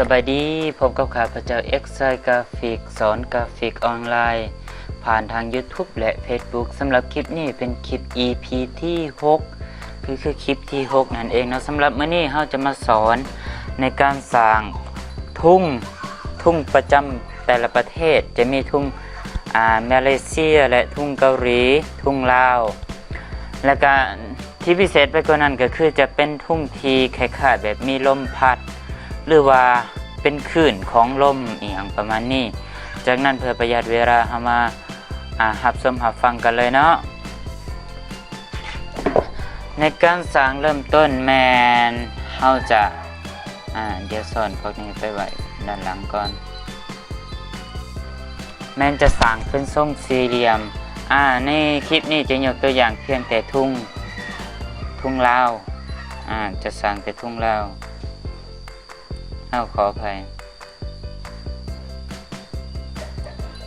ສະບາຍດີ, ພົບກັບຂ້າພະເຈົ້າ ເອັກໄຊ ກຣາຟິກ, ສອນກຣາຟິກອອນລາຍ ຜ່ານທາງ YouTube ແລະ Facebook. ສຳລັບຄລິບນີ້ເປັນຄລິບ ອີພີ ທີ ຫົກ ຄື ຄືຄລິບທີ ຫົກ ນັ້ນເອງເນາະ. ສຳລັບມື້ນີ້ເຮົາຈະມາສອນໃນການສ້າງທຸງ, ທຸງປະຈຳແຕ່ລະປະເທດ, ຈະມີທຸງ ອາ ມາເລເຊຍ ແລະ ທຸງເກົາຫຼີ, ທຸງລາວ ແລ້ວກະທີ່ພິເສດໄປກວ່ານັ້ນກໍຄືຈະເປັນທຸງທີ່ຄ້າຍໆແບບມີລົມພັດ ຫຼືວ່າເປັນຄື້ນຂອງລົມອີ່ຫຍັງປະມານນີ້. ຈາກນັ້ນເພື່ອປະຢັດເວລາ ເຮົາມາ ອາ ຮັບຊົມຮັບຟັງກັນເລີຍເນາະ. ໃນການສ້າງເລີ່ມຕົ້ນແມ່ນເຮົາຈະ ອາ ດຽວຊ້ອນພວກນີ້ໄປໄວ້ດ້ານຫຼັງກ່ອນ. ແມ່ນຈະສ້າງເປັນຊົງສີ່ຫຼ່ຽມ. ອາ ໃນຄລິບນີ້ຈະຍົກຕົວຢ່າງພຽງແຕ່ທຸງ, ທຸງລາວ. ອາ ຈະສ້າງແຕ່ທຸງລາວ. ເອົາ ຂໍອະໄພ.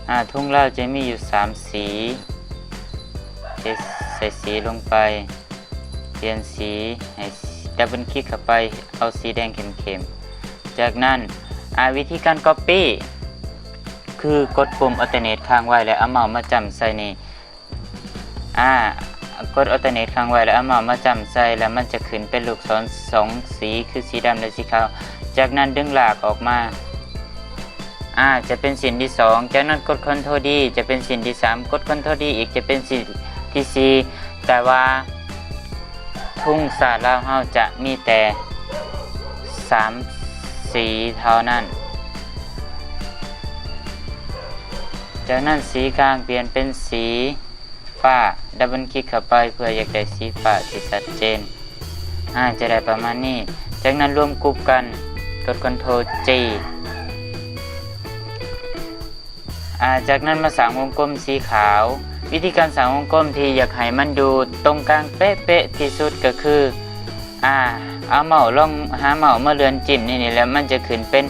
ອາ ທຸງລາວຈະມີຢູ່ສາມສີ. ຈະໃສ່ສີລົງໄປ. ປ່ຽນສີ ໃຫ້ດັບເບິນຄລິກເຂົ້າໄປ ເອົາສີແດງເຂັ້ມໆ. ຈາກນັ້ນ ອາ ວິທີການກັອບປີ້ ຄືກົດປຸ່ມ Alternate ຄ້າງໄວ້ ແລ້ວເອົາເມົາສ໌ມາຈ້ຳໃສ່ນີ້. ອາ ກົດ Alternate ຄ້າງໄວ້ ແລ້ວເອົາເມົາສ໌ມາຈ້ຳໃສ່ ແລ້ວມັນຈະຂຶ້ນເປັນລູກສອນສອງສີ ຄືສີດຳ ແລະ ສີຂາວ. ຈາກນັ້ນດຶງລາກອອກມາ. ອາ ຈະເປັນເສັ້ນທີສອງ. ຈາກນັ້ນກົດ Ctrl D ຈະເປັນເສັ້ນທີສາມ, ກົດ Ctrl D ອີກ ຈະເປັນເສັ້ນທີສີ່. ແຕ່ວ່າທຸງຊາດລາວເຮົາຈະມີແຕ່ສາມສີເທົ່ານັ້ນ. ຈາກນັ້ນສີກາງປ່ຽນເປັນສີ ຟ້າ ດັບເບິນຄລິກເຂົ້າໄປ ເພື່ອຢາກໄດ້ສີຟ້າທີ່ຊັດເຈນ. ອາ ຈະໄດ້ປະມານນີ້. ຈາກນັ້ນລວມກຸ່ມກັນ ກົດ Ctrl G. ອາ ຈາກນັ້ນມາສ້າງວົງກົມສີຂາວ. ວິທີການສ້າງວົງກົມທີ່ຢາກໃຫ້ມັນຢູ່ຕົງກາງເປະໆທີ່ສຸດກໍຄື ອາ ເອົາເມົາສ໌ລົງຫາເມົາສ໌ມາເລື່ອນຈິ້ມນີ້ ນີ້ແຫຼະ ມັນຈະຂຶ້ນເປັນ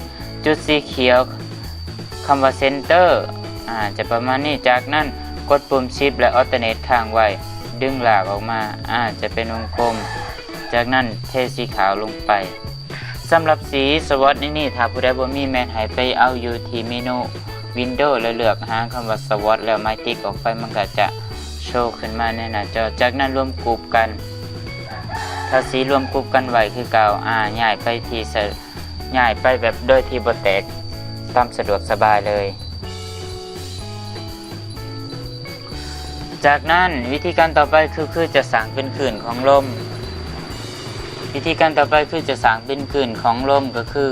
ຈຸດສີຂຽວ ຄຳວ່າ Center. ອາ ຈະປະມານນີ້. ຈາກນັ້ນກົດປຸ່ມ Shift ແລະ Alternate ຄ້າງໄວ້ ດຶງລາກອອກມາ. ອາ ຈະເປັນວົງກົມ. ຈາກນັ້ນເທສີຂາວລົງໄປ. ສຳລັບສີ Swatch ໃນນີ້ ຖ້າຜູ້ໃດບໍ່ມີ ແມ່ນໃຫ້ໄປເອົາຢູ່ທີ່ເມນູ Windows ແລ້ວເລືອກຫາຄຳວ່າ Swatch ແລ້ວໝາຍຕິກອອກໄປ ມັນກໍຈະໂຊຂຶ້ນມາໃນໜ້າຈໍ. ຈາກນັ້ນລວມກຸ່ມກັນ. ຖ້າສີລວມກຸ່ມກັນໄວ້ຄືເກົ່າ ອາ ຍ້າຍໄປທີ່ ຍ້າຍໄປແບບໂດຍທີ່ບໍ່ແຕກ ຕາມສະດວກສະບາຍເລີຍ. ຈາກນັ້ນວິທີການຕໍ່ໄປຄື ຄືຈະສ້າງເປັນຄື້ນຂອງລົມ. ວິທີການຕໍ່ໄປຄືຈະສ້າງເປັນຄື້ນຂອງລົມ ກໍຄື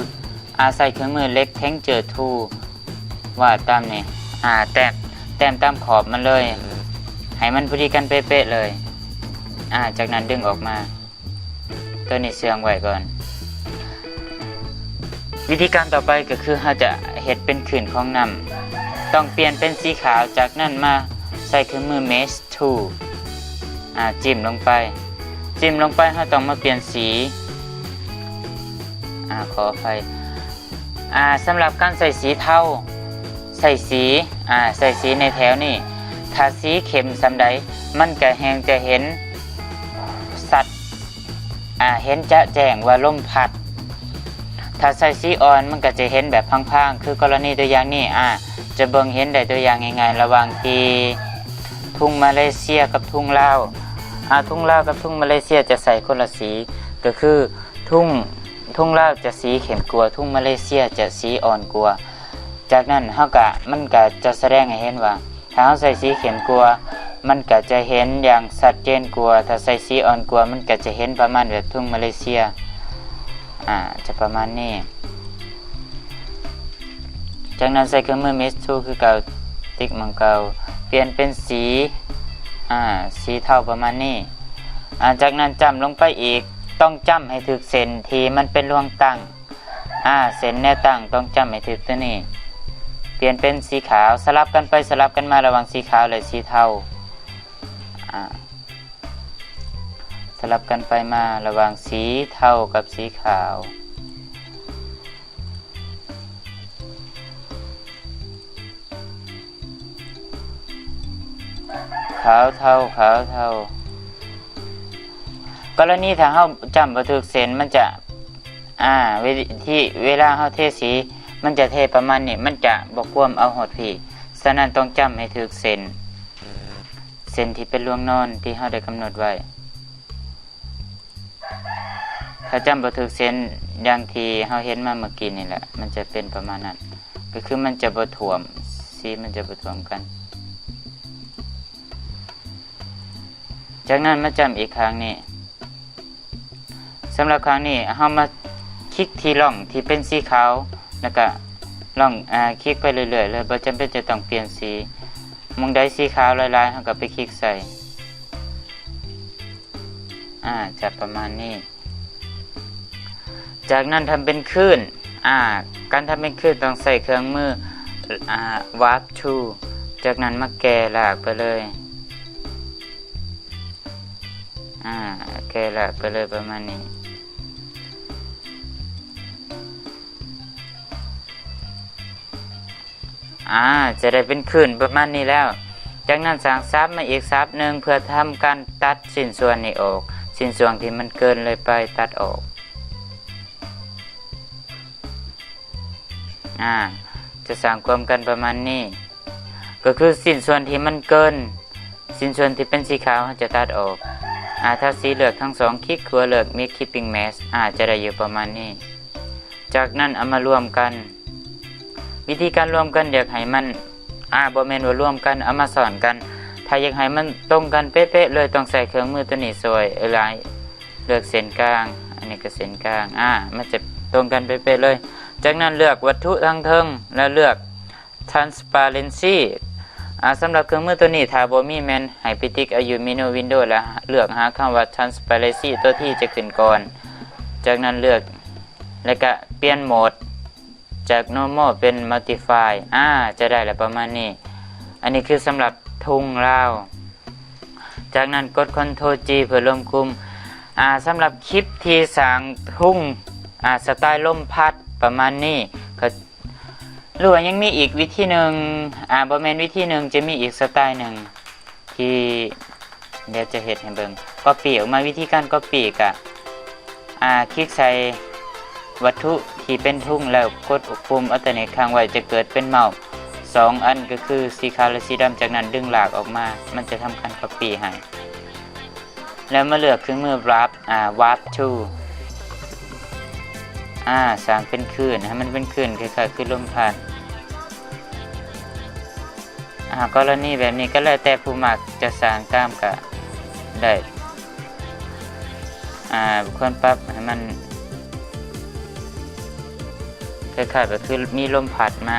ອາ ໃຊ້ເຄື່ອງມື Rectangle Tool ວາດຕາມນີ້ ອາ ແຕ້ມ ແຕ້ມຕາມຂອບມັນເລີຍ ໃຫ້ມັນພໍດີກັນເປະໆເລີຍ. ອາ ຈາກນັ້ນດຶງອອກມາ. ຕົວນີ້ເຊື່ອງໄວ້ກ່ອນ. ວິທີການຕໍ່ໄປກໍຄືເຮົາຈະເຮັດເປັນຄື້ນຂອງນ້ຳ. ຕ້ອງປ່ຽນເປັນສີຂາວ, ຈາກນັ້ນມາໃຊ້ເຄື່ອງມື Mesh Tool ອາ ຈິ້ມລົງໄປ. ຈິ້ມລົງໄປ ເຮົາຕ້ອງມາປ່ຽນສີ. ອາ ຂໍອະໄພ. ອາ ສຳລັບການໃສ່ສີເທົາ ໃສ່ສີ ອາ ໃສ່ສີໃນແຖວນີ້ ຖ້າສີເຂັ້ມສ່ຳໃດ ມັນກະແຮ່ງຈະເຫັນຊັດ ອາ ເຫັນຈະແຈ້ງວ່າລົມພັດ. ຖ້າໃສ່ສີອ່ອນ ມັນກະຈະເຫັນແບບພາງໆ ຄືກໍລະນີຕົວຢ່າງນີ້ ອາ ຈະເບິ່ງເຫັນໄດ້ຕົວຢ່າງງ່າຍໆ ລະຫວ່າງທີ່ທຸງມາເລເຊຍກັບທຸງລາວ. ອາ ທຸງລາວກັບທຸງມາເລເຊຍຈະໃສ່ຄົນລະສີ ກໍຄືທຸງ ທຸງລາວຈະສີເຂັ້ມກວ່າ, ທຸງມາເລເຊຍຈະສີອ່ອນກວ່າ. ຈາກນັ້ນເຮົາກະ ມັນກະຈະສະແດງໃຫ້ເຫັນວ່າ ຖ້າເຮົາໃສ່ສີເຂັ້ມກວ່າ ມັນກະຈະເຫັນຢ່າງຊັດເຈນກວ່າ, ຖ້າໃສ່ສີອ່ອນກວ່າ ມັນກະຈະເຫັນປະມານແບບທຸງມາເລເຊຍ ອາ ຈະປະມານນີ້. ຈາກນັ້ນໃຊ້ເຄື່ອງມື Mesh Tool ຄືເກົ່າ, ຕິກໝ່ອງເກົ່າ, ປ່ຽນເປັນສີ ອາ ສີເທົາປະມານນີ້. ອາ ຈາກນັ້ນຈ້ຳລົງໄປອີກ, ຕ້ອງຈ້ຳໃຫ້ຖືກເສັ້ນທີ່ມັນເປັນລວງຕັ້ງ. ອາ ເສັ້ນແນວຕັ້ງຕ້ອງຈ້ຳໃຫ້ຖືກຕົວນີ້. ປ່ຽນເປັນສີຂາວ, ສະຫຼັບກັນໄປສະຫຼັບກັນມາລະຫວ່າງສີຂາວ ແລະ ສີເທົາ. ອາ ສະຫຼັບກັນໄປມາລະຫວ່າງສີເທົາກັບສີຂາວ. ຂາວເທົາ ຂາວເທົາ. ກໍລະນີຖ້າເຮົາຈ້ຳບໍ່ຖືກເສັ້ນ ມັນຈະ ອາ ວິທີ ເວລາເຮົາເທສີ ມັນຈະເທປະມານນີ້ ມັນຈະບໍ່ກວມເອົາຮອດພີ້. ສະນັ້ນຕ້ອງຈ້ຳໃຫ້ຖືກເສັ້ນ ເສັ້ນທີ່ເປັນລວງນອນທີ່ເຮົາໄດ້ກຳນົດໄວ້. ຖ້າຈ້ຳບໍ່ຖືກເສັ້ນຢ່າງທີ່ເຮົາເຫັນມາເມື່ອກີ້ນີ້ແຫຼະ ມັນຈະເປັນປະມານນັ້ນ ກໍຄືມັນຈະບໍ່ຖ້ວມ ສີມັນຈະບໍ່ຖ້ວມກັນ. ຈາກນັ້ນມາຈ້ຳອີກຂ້າງນີ້. ສຳລັບຂ້າງນີ້ ເຮົາມາຄລິກທີ່ຮ່ອງທີ່ເປັນສີຂາວ ແລ້ວກະຮ່ອງ ອາ ຄລິກໄປເລື້ອຍໆເລີຍ ບໍ່ຈຳເປັນຈະຕ້ອງປ່ຽນສີ. ໝ່ອງໃດສີຂາວຫຼາຍໆ ເຮົາກໍໄປຄລິກໃສ່ ອາ ຈະປະມານນີ້. ຈາກນັ້ນທຳເປັນຄື້ນ ອາ ການທຳເປັນຄື້ນຕ້ອງໃຊ້ເຄື່ອງມື ອາ ວາບທູ. ຈາກນັ້ນມາແກ່ລາກໄປເລີຍ ອາ ແກ່ລາກໄປເລີຍປະມານນີ້. ອາ ຈະໄດ້ເປັນຄື້ນປະມານນີ້ແລ້ວ. ຈາກນັ້ນສ້າງສັບມາອີກສັບໜຶ່ງ ເພື່ອທຳການຕັດຊິ້ນສ່ວນນີ້ອອກ ຊິ້ນສ່ວນທີ່ມັນເກີນເລີຍໄປຕັດອອກ. ອາ ຈະສ້າງຄວາມກັນປະມານນີ້ ກໍຄືຊິ້ນສ່ວນທີ່ມັນເກີນ ຊິ້ນສ່ວນທີ່ເປັນສີຂາວເຮົາຈະຕັດອອກ. ອາ ທາສີເລືອກທັງສອງຄລິກຂົວາ ເລືອກ Mix Clipping Mask ອາ ຈະໄດ້ຢູ່ປະມານນີ້. ຈາກນັ້ນເອົາມາລວມກັນ. ວິທີການລວມກັນ ຢາກໃຫ້ມັນ ອາ ບໍ່ແມ່ນວ່າລວມກັນ ເອົາມາຊ້ອນກັນ. ຖ້າຢາກໃຫ້ມັນຕົງກັນເປະໆເລີຍ ຕ້ອງໃຊ້ເຄື່ອງມືຕົວນີ້ຊ່ວຍເອື້ອຍຫຼາຍ. ເລືອກເສັ້ນກາງ ອັນນີ້ກໍເສັ້ນກາງ ອາ ມັນຈະຕົງກັນເປະໆເລີຍ. ຈາກນັ້ນເລືອກວັດຖຸທາງເທິງ ແລ້ວເລືອກ Transparency ອາ ສຳລັບເຄື່ອງມືຕົວນີ້ ຖ້າບໍ່ມີແມ່ນໃຫ້ໄປຕິກເອົາຢູ່ເມນູ Windows ແລ້ວເລືອກຫາຄຳວ່າ Transparency ຕົວ T ຈະຂຶ້ນກ່ອນ. ຈາກນັ້ນເລືອກ ແລ້ວກະປ່ຽນໂໝດຈາກ Normal ເປັນ Multiply ອາ ຈະໄດ້ແລ້ວປະມານນີ້. ອັນນີ້ຄືສຳລັບທຸງລາວ. ຈາກນັ້ນກົດ Ctrl G ເພື່ອລວມກຸ່ມ. ອາ ສຳລັບຄລິບທີ່ສ້າງທຸງ ອາ ສະໄຕລ໌ລົມພັດປະມານນີ້ ກໍ ຫຼືວ່າຍັງມີອີກວິທີໜຶ່ງ ອາ ບໍ່ແມ່ນວິທີໜຶ່ງ ຈະມີອີກສະໄຕລ໌ໜຶ່ງທີ່ດຽວຈະເຮັດໃຫ້ເບິ່ງ. Copy ອອກມາ ວິທີການ Copy ກະ ອາ ຄລິກໃສ່ວັດຖຸທີ່ເປັນທຸງ ແລ້ວກົດປຸ່ມ Alternate ຄ້າງໄວ້ ຈະເກີດເປັນເມົາສອງອັນ ກໍຄືສີຂາວ ແລະ ສີດຳ. ຈາກນັ້ນດຶງລາກອອກມາ ມັນຈະທຳການ Copy ໃຫ້. ແລ້ວມາເລືອກເຄື່ອງມື Warp ອາ Warp Tool ອາ ສ້າງເປັນຄື້ນ ໃຫ້ມັນເປັນຄື້ນຄ້າຍໆຄືລົມພັດ. ອາ ກໍລະນີແບບນີ້ກໍແລ້ວແຕ່ຜູ້ມັກຈະສ້າງຕາມກໍໄດ້. ອາ ຄວນປັບໃຫ້ມັນຄ້າຍໆແບບຄືມີລົມພັດມາ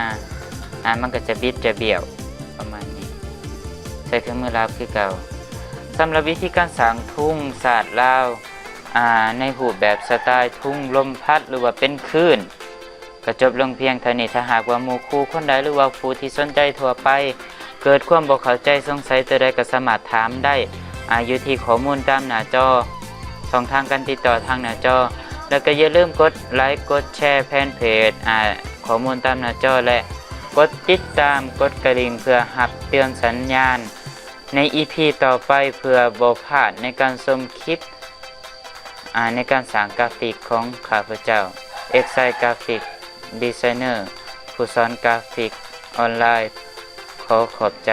ອາ ມັນກໍຈະບິດຈະບ້ຽວປະມານນີ້. ໃຊ້ເຄື່ອງມືລັບຄືເກົ່າ. ສຳລັບວິທີການສ້າງທຸງຊາດລາວ ອາ ໃນຮູບແບບສະໄຕລ໌ທຸງລົມພັດ ຫຼືວ່າເປັນຄື້ນ ກໍຈົບລົງພຽງເທົ່ານີ້. ຖ້າຫາກວ່າໝູ່ຄູ່ຄົນໃດ ຫຼືວ່າຜູ້ທີ່ສົນໃຈທົ່ວໄປ ເກີດຄວາມບໍ່ເຂົ້າໃຈສົງໄສຕົວໃດ ກໍສາມາດຖາມໄດ້ ອາ ຢູ່ທີ່ຂໍ້ມູນຕາມໜ້າຈໍ ຊ່ອງທາງການຕິດຕໍ່ທາງໜ້າຈໍ. ແລ້ວກໍຢ່າລືມກົດໄລ ກົດແຊ ແຟນເພຈ ອາ ຂໍ້ມູນຕາມໜ້າຈໍ ແລະ ກົດຕິດຕາມ ກົດກະດິ່ງ ເພື່ອຮັບເຕືອນສັນຍານ ໃນອີພີຕໍ່ໄປ ເພື່ອບໍ່ພາດໃນການຊົມຄລິບ ອາ ໃນການສ້າງກຣາຟິກຂອງຂ້າພະເຈົ້າ Excite Graphic Designer ຜູ້ສອນກຣາຟິກອອນລາຍ. ຂໍຂອບໃຈ.